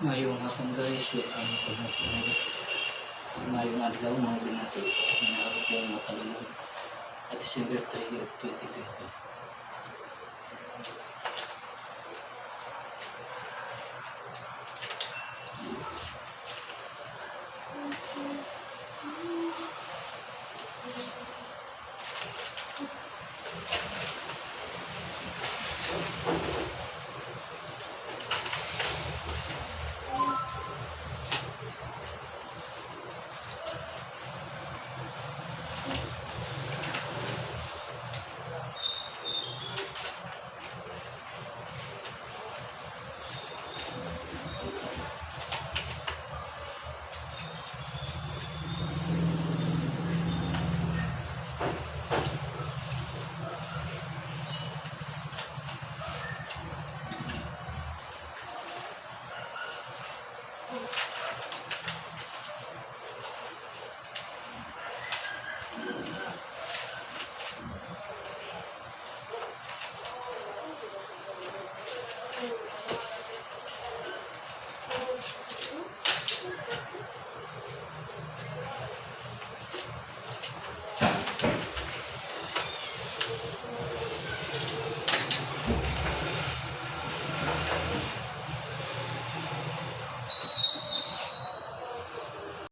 Maayong hapon, guys, welcome to my channel. Maayong adlaw, mga binati. Inaabot yung matalunod at December 3 of 2020.